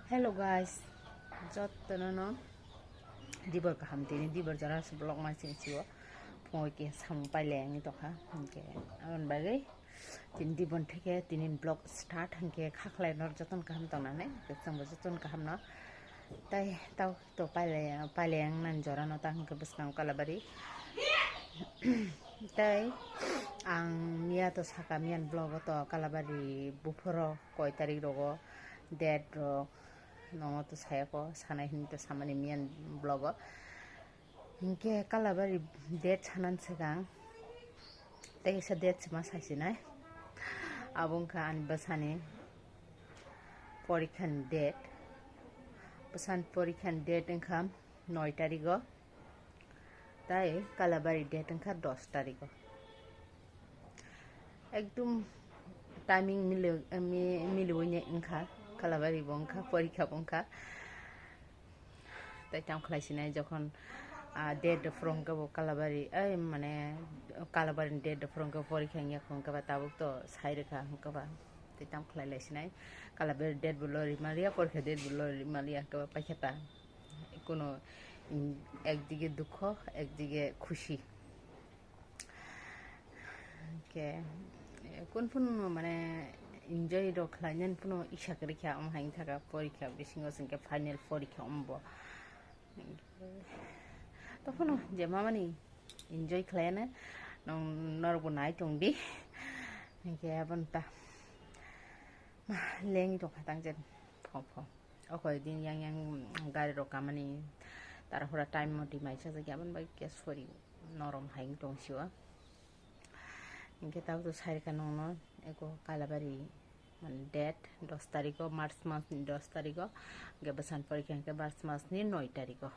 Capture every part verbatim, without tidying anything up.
Hello guys, jottono no dibor kaham, tini dibor jora se vlog ma sing sio. Phungo ke samung paile ang tokha, hingke aboni bagwi tini dibon theke tini vlog start hingke khaklai no joton kaham tongnani, kesang bo joton kaham no. Tai tau to paile, paile ang nan jora no ta hingke bwskang Kalabari. Tai ang miya to saka miyan vlog o to Kalabari buphoro koi tarik rogo date rok nongo to sayako, sanai hini to samani miyan vlog o. Hingke Kalabari date sanan swkang tei kaisa date sima saisinai. Abo wngkha ani bwsani porikha ni date. Bwsani porikha ni date wngkha noi tarigo. Tai Kalabari date wngkha dos tarigo. Ekdum timing mili-, mi-, miliwi ni wngkha, Kalabari bo wngkha, porikha bo wngkha. Tai tamo khlai sinai jokhon, ah, date de phwrwng khe bo Kalabari, ai mane Kalabari ni date de phwrwng khe porikha wngya kho wngkha ba tabuk to sai rwkha wngkha ba. Tai tamo khlai lai sinai Kalabari date bo lori maliya, porikha date bo lori maliya wngkha ba paikha ta. Kuno, mm, ekdige dukho, ekdige khushi. Ke, kun phun mane enjoy rok khlainani phano isa kwrwi kha, omo hai wngkha kha porikha bisingo chwng khe final porikha omo bo. To phano je mamani enjoy khlaiano nong norokbo nai tong di. Hingke aboni ta ma lengwi tongkha tang jen phong phong. O koi din yang yang gari rok kamani tarhura time moti mai sajak ya, aboni bai khe sori norom hai wng tong sio. Hingke tabuk to sai rwkha nongno eko Kalabari, mane date dos tariko, March mas ni dos tariko, hingke bwsani porikha hingke March mas ni noi tariko.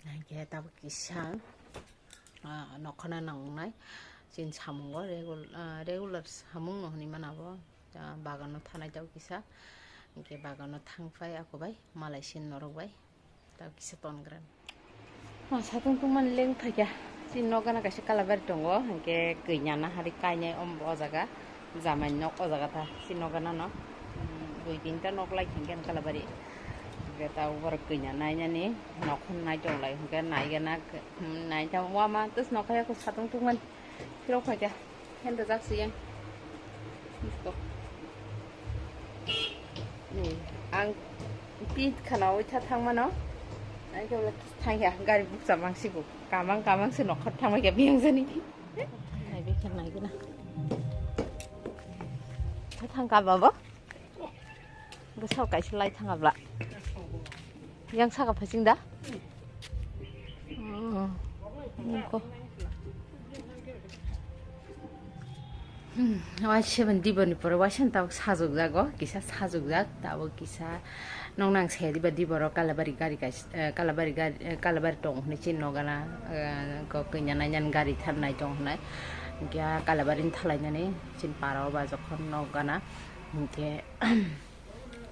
Hingke tabuk kisa, ah, nokhorna nangnai chini samungo regul-, ah, regular samung no hinui mano abo. Ah, bagano thanai tabuk kisa, hingke bagano thangphai ako bai malai sin norok bai. Tao kisa tongrang. Ma satung tungmani leng phaikha. Chini nok gana kaisa Kalabari tongo, hingke kwinyana hari kainai om o jaga. Jamai nok o jaga ta, chini nok gana no. Hmm, dui tinta nok lai hingke Kalabari. Hingke tao borok kwinya nainani nok hwn nai tonglai, hingke naigana, hmm, naitamo wama tus nok kaya ko satung tungmani. Phirok phaikha. Hen rwjak siyang. Ang pit khana oi tha thang mano. Ang khe thang ya gari bukcha mang sigo. Kamang kamang se nokhor thang mai khe biyang jani. Nai be khe nai guna. Tha thang ka babo. Bwsao kaisa lai thangabla. Yang saka phasing da? Oh, nungkho. Hmm, waisa seven dibor ni pore waisa tabuk sajokjago, kisa sajokjak, tabuk kisa noknang se diba diboro Kalabari gari kaisa, eh, Kalabari gari, eh, Kalabari tongo hinui chini nokgana, eh, kok kanya nai nani gari tharnai tongo hinui. Hingke ah Kalabari ni thalai nani chini para o ba jokhon nokgana, hingke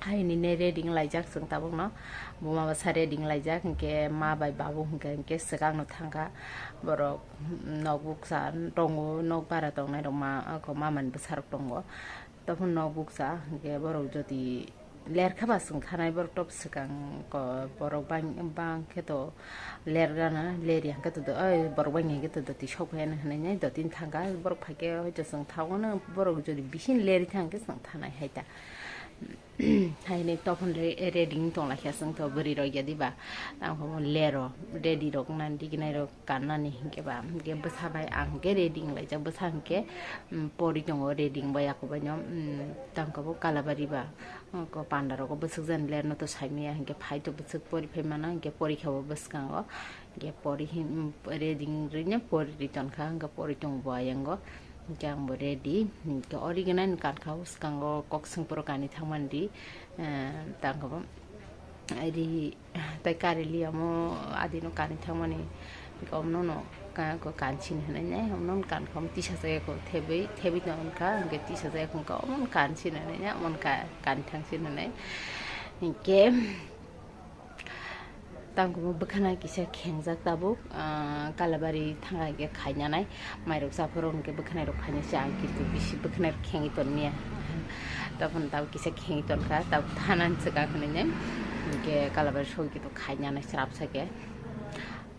Haini ne ready wng laijak chwng tabukno. Buma bwsa ready wng laijak, hinkhe ma bai babu hinkhe, hinkhe swkang no thangkha. Borok nok bukcha tongo, nok bara tongnai rok ma, ako mamani bwsarok tongo. Tobokhe nok bukcha hinkhe borok jodi lerkha ba chwng thanai borok top swkang ko borok bang, bang khe to lergana, leri hinkhe to do, oi borok bang hinkhe to doti sok phaiya hinui doti thangkha. Borok phaikhe hoito chwng thaono, borok jodi bising leri thangkhe chwng thanai hai ta. Haini tophon re-, ready wng tong lai kha chwng to bwrwi rok ya diba. Tamo khe bo lero ready rok wngna diginai rok kannani hinkhe ba, hinkhe bwsa bai ang hinkhe ready wng laijak, bwsa hinkhe, um, pori tongo ready wng bai ako bai no, um, tamo khe bo Kalabari ba, uh, ko panda rogo bwswk jani lerno to sai manya hinkhe phai to bwswk pori phai mano hinkhe porikha bo bwskango. Hingke pori hin, ready wngwi no pori ri tonkha, hingke pori tongo bo ayango. Hingke ang bo ready. Hingke ori gana ni kankha o swkango kok swngphuru kani thangmani di. Eh, tangkha bo. Ri, tai kari liya mo adi no kani thangmani. Hingke omno no ka-, ko kansin hinui nai, omno no kankha mo tisa jaya ko thebwi, thebwi tongkha, hingke tisa jaya ko wngkha, omno no kansin hinui nai, omno no ka-, kani thangsin hinui nai. Hingke, Tangkhumu bwkhana kisa khengjak tabuk, ah, Kalabari thangkha hinkhe khainanai. Mairok chaphuru hinkhe bwkhanairok khainai se ang kintu bisi bwkhanairok khengwi tonmiya. Tabun tab kisa kheng tolkha, tab thanan chwkak hinwi nai. Hwnkhe kalabar sogwi to khaina nai srap sake.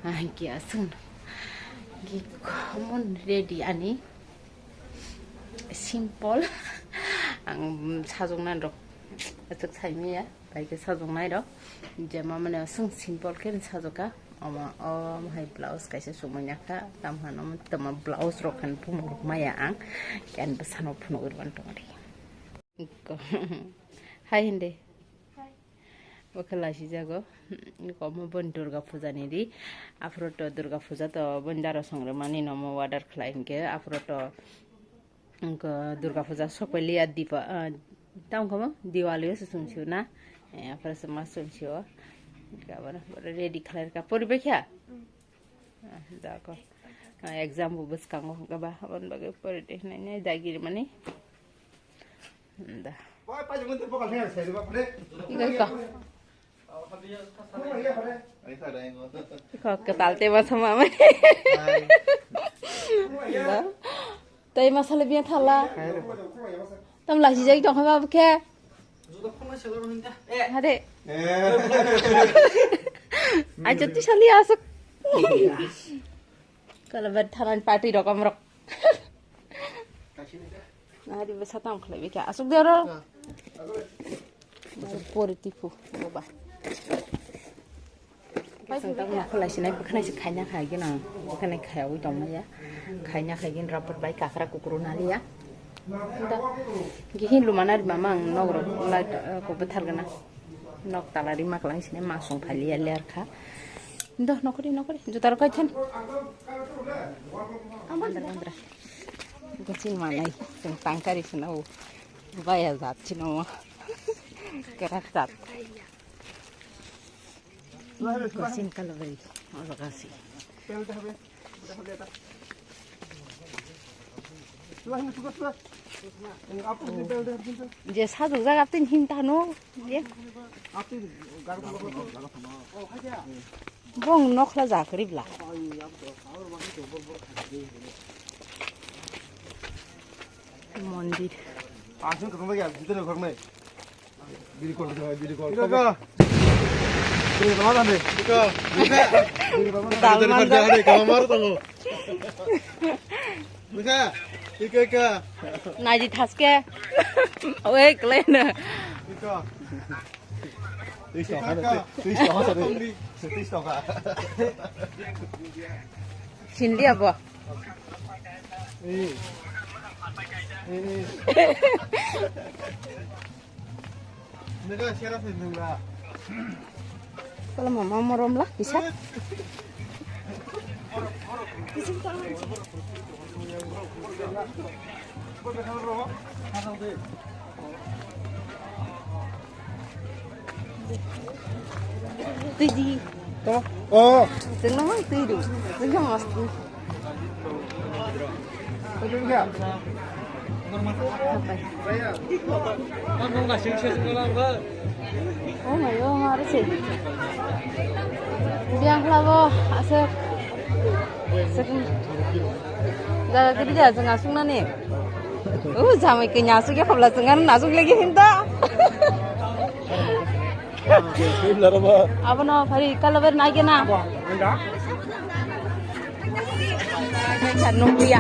Hwnkhe aswk. Hwnkhe common ready ani. Simple. Ang sajwknani rok aswk saimanya. Bai khe sajwknai rok. Je ma mane aswk simple khe sajwkha. Omo, omo hai blouse kaisa chumui nakha. Tamo hwnwi tamo blouse rok khan phunuk rok maya ang. Khe ani bwsano phunuk rwmani tongdi. Hai hindi. Bo khe laisijago. Komo boni Durga puja ni di. Aphuru to Durga puja to boni daro songrwmani nomo order khlai hinkhe. Aphuru to wngkha Durga puja sokpailia Dipa-, ah, tamo khe bo Diwali o se chwng sio na. Eh, aphuru se ma chwng sio. Gabana ready khlai rwkha. Poribai kha? Ah, da ko. Ah, exam bo bwskango hwnkha ba, aboni bagwi pore de hinwi nai dagiri mani. Da. Iko, iko. Iko, kwtal tema sama mani. Da. Tei masala biya thala. Tam lachi jai tong kha ba khe. Hade. Ai jati sali asuk. Kala ber tharan party rokom rok. Nari besa tang khlai bikha asuk de oro. Pori tipu boba. Sing tang khulai sinai bwkhanai se khaina khai gina. Bwkhanai khaiwi tongmaya. Khaina khai gin rapor bai kakra kukru naliya. Da. Gihin lumana ri mama ang nok rok light, eh, ko bwthar gana. Nok tala ri maklang sini masung phaliya ler kha. Doh nokori nokori juta rok kaithan. Bandra bandra. Gachin manai sing tangkari sina u. Baya jat sina u. Kerak jat. Gachin kalabari. Ola gasi. Je sajwk jak apni him tano. Je. Bong nokla jak ribla. Mondir. Aswk kwthang bai jitani khoroknai. Biri kol, biri kol. Ika, ika. Biri kol, biri kol. Ika. Biri kol, biri kol. Dalman. Biri kol, biri kol. Ika, ika, ika. Naji thaske. Oe, klena. Ika. Tris taka, tris taka. Tris taka. Sindi abo. Eh. Eh. Nega sera se nunga. Kalau mama morom lah bisa. Twi di. Tama? Oh. Tengno mang twi du. Tengno mas tu. Oh my, oh, maro se. Biang labo, aswk. Jaga gidi da, jeng aswk nani. Oh, jamai kanya aswk ya, pabla jeng anu aswk lagi hinta. Abono phari kalabar nai gena. Nungguya.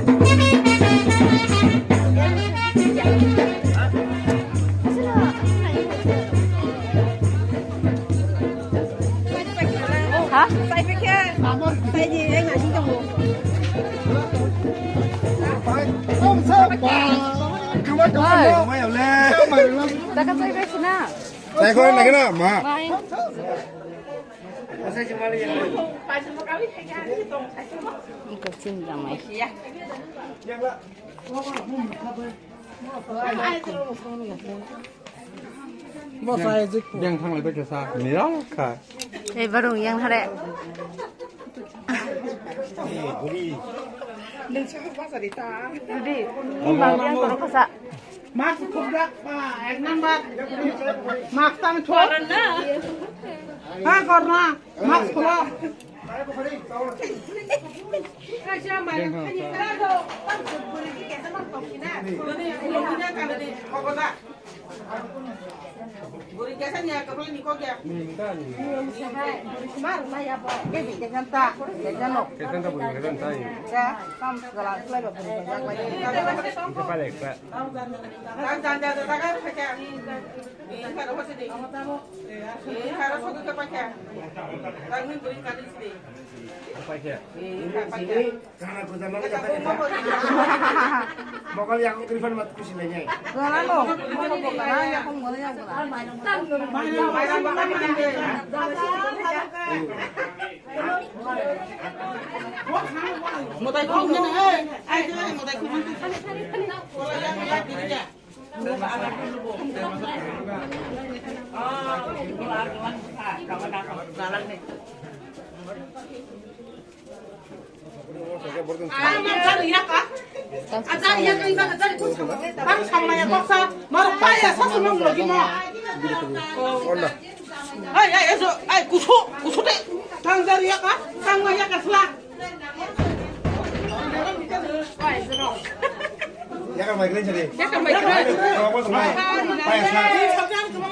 Ha? Oi. Taka chai bai sina. Chai khorang nai kheno ma. Bai. Iko chin jamai. Bo sai jik. Yang thang lai bai khe sa. Ni rang kha. Ei barung yang hare. Didi, ni bang yang toro khasa. Mask khobra, ah, ek number. Mask tang thok. Corona. Ha, corona. Mask kholo. Mokol yakung telefon mat kusi lagi. Gana no, mokol bo gana, yakung gana, yakung gana. Mutai khum ni, eh, ai, ai, mutai khum.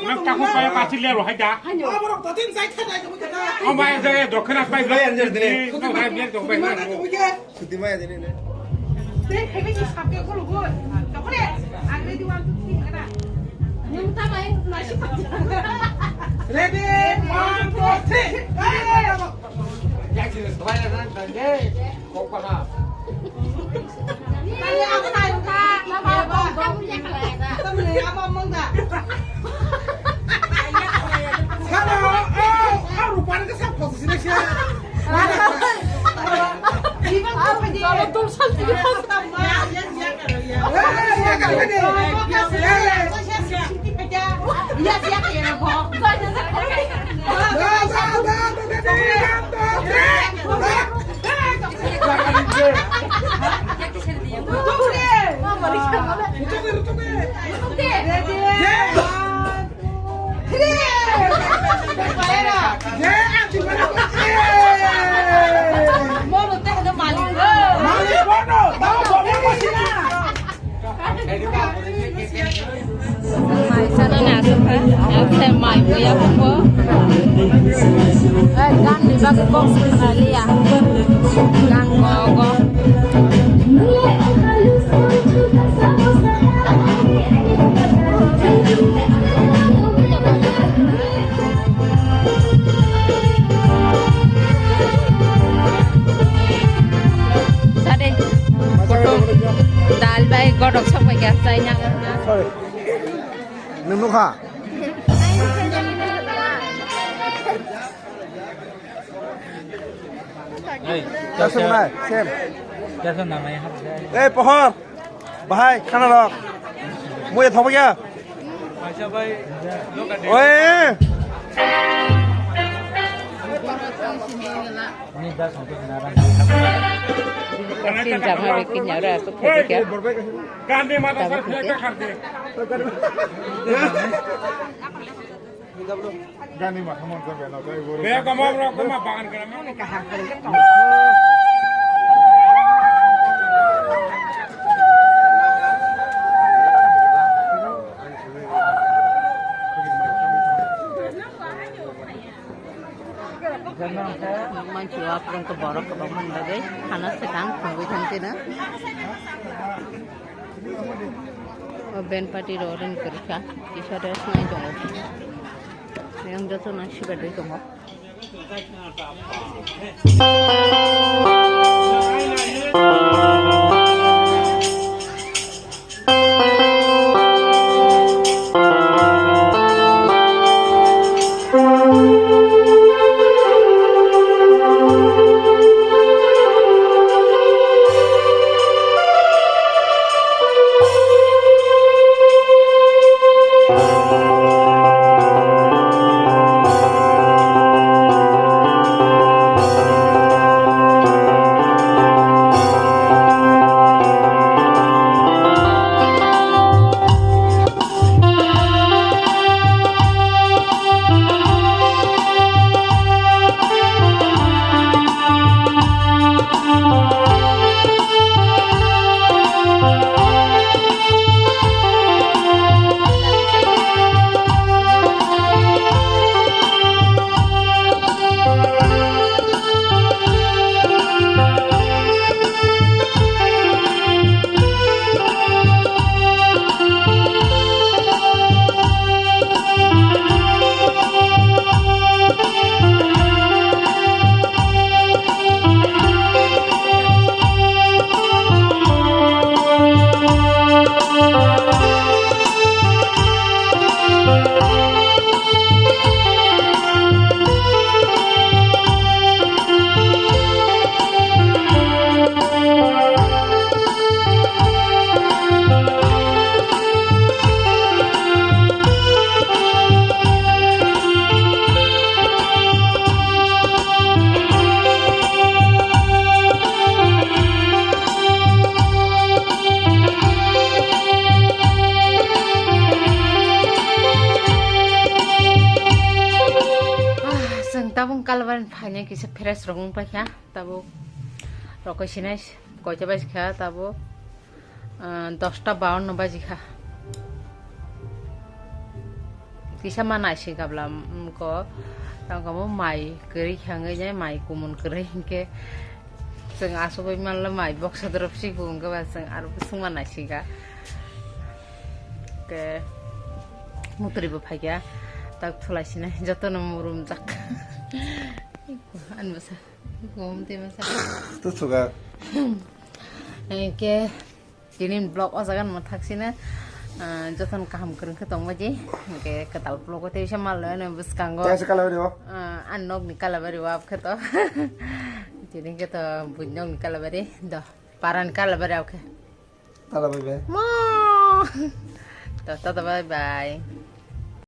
Nang takhuk pai pati lero hai da. O bai jare dokhina pai. Bai anjir dine. No hai biar dong bai. Suti maya dine ne. Ready, one, two, three. Mai sana ni asuk ha, asuk mai buya pun bo. Eh, gan ni bagi box na liya. Gan go go. Sade. Dal bai godok sok bai gas chai na. Sorry. Nung nukha. Hey, Jason na, Sam. Jason na mai hap. Hey, Pohor. Bahai, khana rok. Muya thok ya. Oi. Ni da song ke na ran. Sin jam ha, bikin ya, ora, tu photo kya? Gandhi mata sar, kya karte? Gani ma hamon sa bena, tai guru. Be kamam ro kama bagan kana. Manchu aprang ko borok ko bang man bagai, khana se kang khangwi thang te na. O ben party ro ring kurikha, kisa rest nai tongo. Yang joto na siba dui tongo. Chwng tabuk Kalabari phainai kisa fresh rok wng paikha, tabuk rokoi sinai koita bai kha tabuk. Ah, dosta bawanno baji kha. Kisa ma naising kabla, mm, ko, tamo mai kwrwi kha wngwi nai, mai kumun kwrwi hinkhe chwng asugwi manle mai boksa drop si bo wngkhe ba chwng aro bwswng ma naising kha. Ke mutri bo phaikha, tak thulai sinai jotono murum jak. Ani bwsa, gom te bwsa. Tu sugar. Ke Tini vlog o jaga no thak sina, ah, jotono kaham kwrwng khe tongma di, hwnkhe kwtal vlog o tei se mal no bwskango. Tei se Kalabari o? Ah, ani nok ni Kalabari o abkhe to. Tini khe to buini nok ni Kalabari, do, para ni Kalabari abkhe. Tala bye bye. Mo! To, tata bye bye.